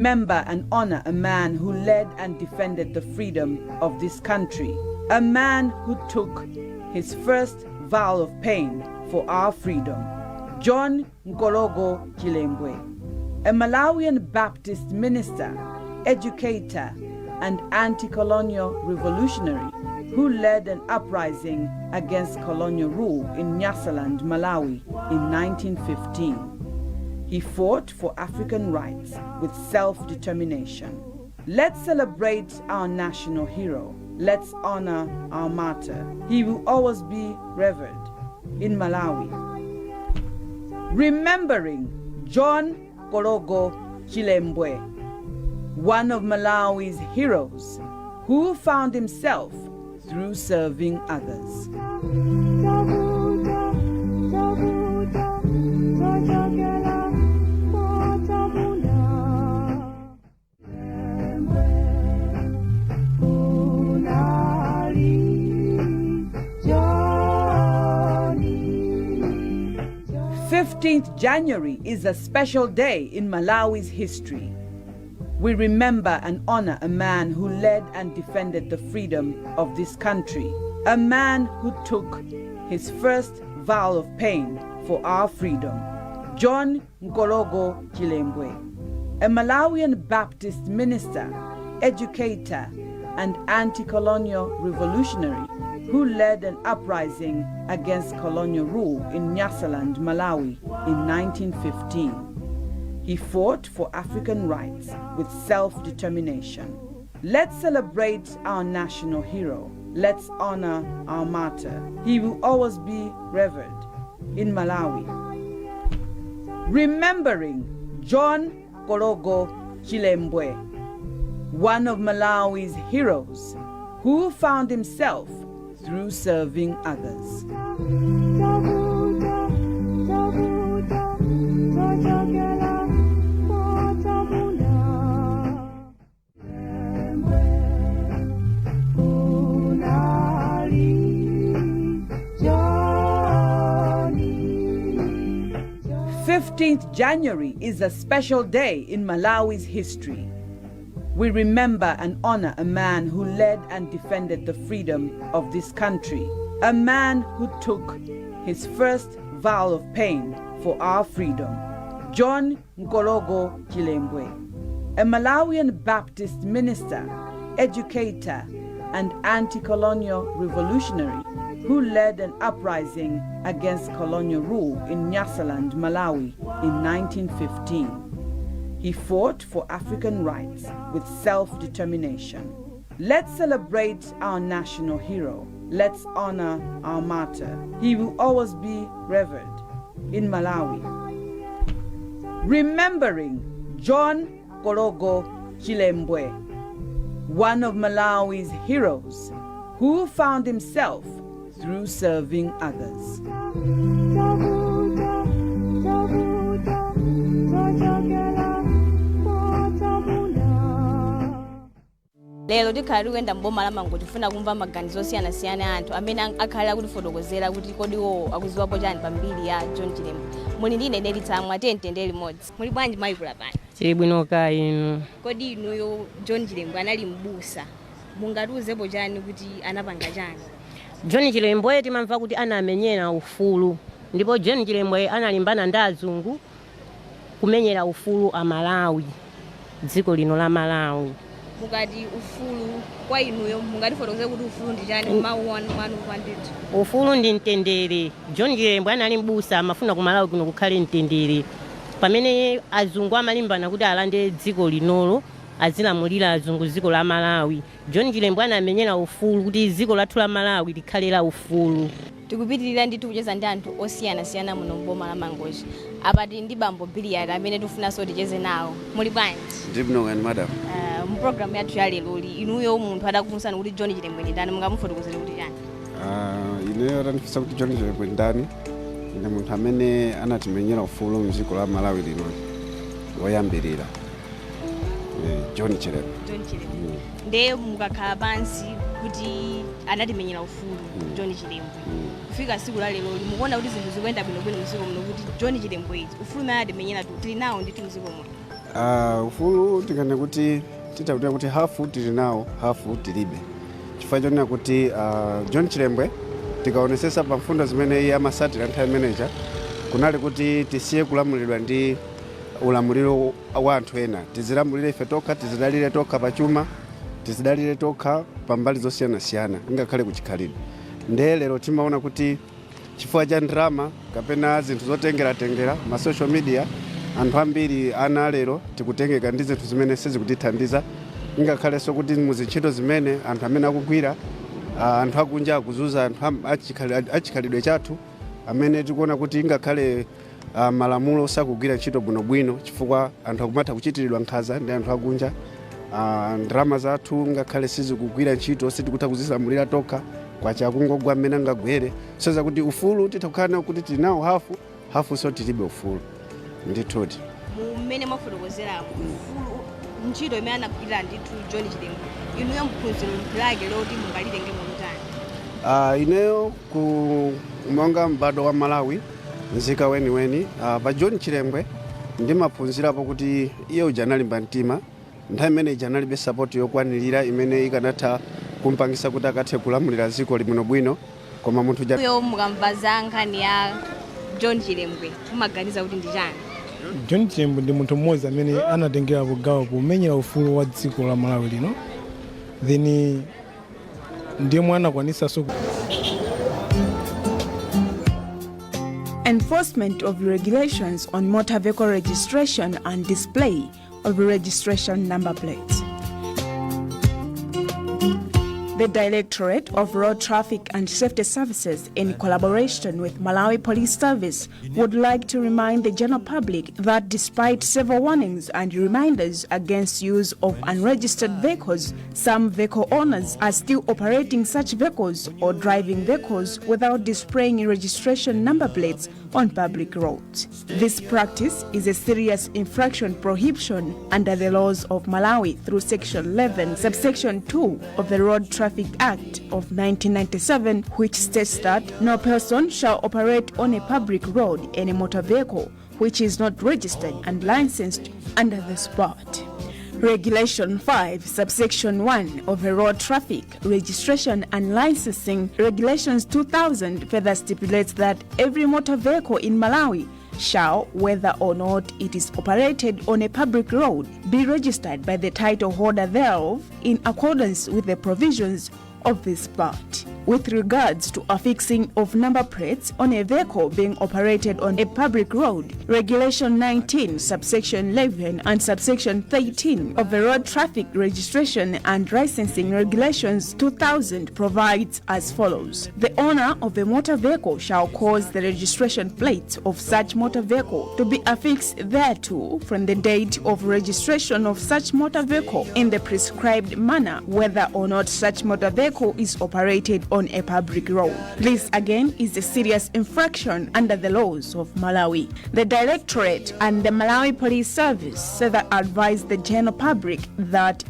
Remember and honor a man who led and defended the freedom of this country, a man who took his first vow of pain for our freedom. John Nkologo Chilembwe, a Malawian Baptist minister, educator, and anti colonial revolutionary who led an uprising against colonial rule in Nyasaland, Malawi in 1915. He fought for African rights with self determination. Let's celebrate our national hero. Let's honor our martyr. He will always be revered in Malawi. Remembering John Kologo Chilembwe, one of Malawi's heroes who found himself through serving others. Tabuta, tabuta, tachokera potabunda. Unali Johnny. 15th January is a special day in Malawi's history. We remember and honor a man who led and defended the freedom of this country, a man who took his first vow of pain for our freedom. John Nkologo Chilembwe, a Malawian Baptist minister, educator, and anti colonial revolutionary who led an uprising against colonial rule in Nyasaland, Malawi in 1915. He fought for African rights with self determination. Let's celebrate our national hero. Let's honor our martyr. He will always be revered in Malawi. Remembering John Kologo Chilembwe, one of Malawi's heroes who found himself through serving others. Tabuta, tabuta, tachokera potabunda. Unali Johnny. 15th January is a special day in Malawi's history. We remember and honor a man who led and defended the freedom of this country, a man who took his first vow of pain for our freedom. John Nkologo Chilembwe, a Malawian Baptist minister, educator, and anti colonial revolutionary who led an uprising against colonial rule in Nyasaland, Malawi in 1915. He fought for African rights with self determination. Let's celebrate our national hero. Let's honor our martyr. He will always be revered in Malawi. Remembering John Kologo Chilembwe, one of Malawi's heroes who found himself through serving others. Tabuta, tabuta, tachokera potabunda. Lero tikhala tikuyenda mboma la Mangochi kufuna kumva maganizo osiyanasiyana a anthu amene akhalira kutifotokozera kuti kodi iwo akuziwapo chani pambiri ya John Chilembwe. Muli ndi ine Nelitsamwa, tiyende limodzi. Muli bwanji, mayikula pano? Tili bwino, ka inu? Kodi inuyo, John Chilembwe anali mbusa, mungatiuzepo chani kuti anapanga chani? John Chilembwe timamva kuti anamenyera ufulu, ndipo John Chilembwe analimbana ndi azungu kumenyera ufulu a Malawi, dziko lino la Malawi. Mukati ufulu, kwa inuyo mungatifotokozere kuti ufulu ndi chani, mawu anu mwanu kwandithu? Ufulu ndi mtendere. John Chilembwe anali mbusa, amafuna ku Malawi kuno kukhale mtendere pamene azungu amalimbana kuti alande dziko linolo, azilamulira azungu dziko la Malawi. John Chilembwe anamenyera ufulu kuti dziko lathu la Malawi likhale la ufulu. Tikupitirira ndithu kucheza ndi anthu osiyanasiyana muno mboma la Mangochi. Apa tili ndi bambo Biliyard amene tikufunanso ticheze nawo. Muli bwanji? Ndibwino kani, madam. Mu programu yathu ya leroli, inuyo munthu atakufunsani kuti John Chilembwe ndi ndani, mungamufotokozere kuti chani? Ineyo atandifunsa kuti John Chilembwe ndani, ine munthu amene anatimenyera ufulu mdziko la Malawi lino woyambirira, John Chilembwe. John Chilembwe. Ndiye mukakhala pansi kuti anatimenyera ufulu John Chilembwe, kufika tsiku la leroli mukuona kuti zinthu zikuyenda bwinobwino mdziko muno, kuti John Chilembwe izi ufulu umene anatimenyera tili nawo ndithu mdziko muno? Ufulu tikane kuti titakuti kuti hafu tili nawo, hafu tilibe, chifukwa chonena kuti John Chilembwe, tikaonesesa pa mfundo zimene iye amasatira nthawi imeneja, kunali kuti tisiye kulamulidwa ndi ulamuliro wa anthu ena, tizilamulire ife tokha, tizidalire tokha pachuma, tizidalire tokha pambali zosiyanasiyana, ngakhale kuchikhalidwe. Ndiye lero timaona kuti chifukwa cha ndrama kapena zinthu zotengeratengera ma social media, anthu ambiri, ana lero, tikutengeka ndi zinthu zimene sizikutithandiza, ngakhalenso kuti muzintchito zimene anthu amene akugwira, anthu akunja akuzuza anthu achikhalidwe chathu, amene tikuona kuti ngakhale malamulo sakugwira ntchito bwinobwino, chifukwa anthu akumatha kuchitiridwa nkhanza ndi anthu akunja. Ndalama zathu ngakhale sizikugwira ntchito, sitikutha kuzilamulira tokha, kwacha akungogwa mmene angagwere. Soza kuti ufulu titha kukhala nawo kuti tili nawo hafu hafu, so tilibe ufulu ndithudi. Mmene mwafotokozeramo ufulu, ntchito imene anagwirira ndithu John Chilembwe, inuyo mphunziro lake loti mungalitenge motani? Ineyo ku monga m'bado wa Malawi, nzika weniweni, pa John Chilembwe ndimaphunzirapo kuti iye uja analimba mtima. Nthawi imene ija analibe support yokwanirira imene ikanatha kumpangisa kuti akathe kulamulira dziko libwinobwino, koma munthu uja. Uyo mukamva za nkhani ya John Chilembwe mumaganiza kuti ndi chani? John Chilembwe ndi munthu mmodzi amene anatengerapo gawo pomenyera ufulu wa dziko la Malawi lino, then ndiye mwana akwanisanso. Enforcement of regulations on motor vehicle registration and display of registration number plates. The Directorate of Road Traffic and Safety Services, in collaboration with Malawi Police Service, would like to remind the general public that despite several warnings and reminders against use of unregistered vehicles, some vehicle owners are still operating such vehicles or driving vehicles without displaying registration number plates on public roads. This practice is a serious infraction prohibition under the laws of Malawi through Section 11, subsection 2 of the Road Traffic Act of 1997, which states that no person shall operate on a public road any motor vehicle which is not registered and licensed under this part. Regulation 5, subsection 1 of the Road Traffic Registration and Licensing Regulations 2000 further stipulates that every motor vehicle in Malawi shall, whether or not it is operated on a public road, be registered by the title holder thereof in accordance with the provisions of this part. With regards to affixing of number plates on a vehicle being operated on a public road, Regulation 19, subsection 11 and subsection 13 of the Road Traffic Registration and Licensing Regulations 2000 provides as follows. The owner of a motor vehicle shall cause the registration plate of such motor vehicle to be affixed thereto from the date of registration of such motor vehicle in the prescribed manner, whether or not such motor vehicle is operated on a public road. This again is a serious infraction under the laws of Malawi. The Directorate and the Malawi Police Service further advise the general public that